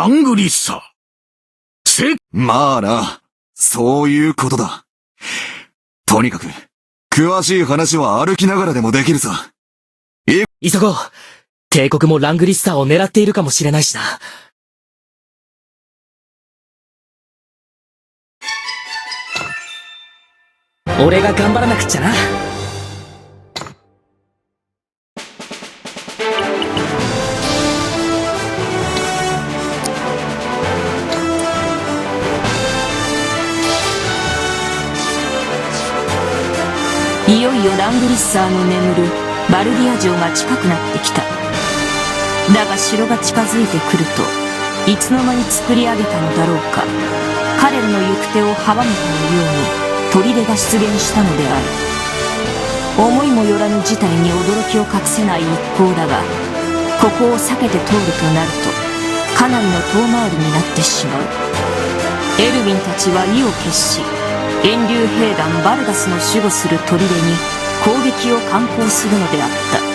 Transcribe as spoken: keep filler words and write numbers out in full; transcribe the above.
アングリッサー。せ、まあな、そういうことだ。とにかく、詳しい話は歩きながらでもできるさ。急ごう。帝国もラングリッサーを狙っているかもしれないしな。俺が頑張らなくっちゃな。いよいよラングリッサーの眠るバルディア城が近くなってきた。だが城が近づいてくると、いつの間に作り上げたのだろうか。彼らの行く手を阻むかのように砦が出現したのである。思いもよらぬ事態に驚きを隠せない一行だが、ここを避けて通るとなると、かなりの遠回りになってしまう。エルウィンたちは意を決し、遠流兵団バルガスの守護する砦に攻撃を敢行するのであった。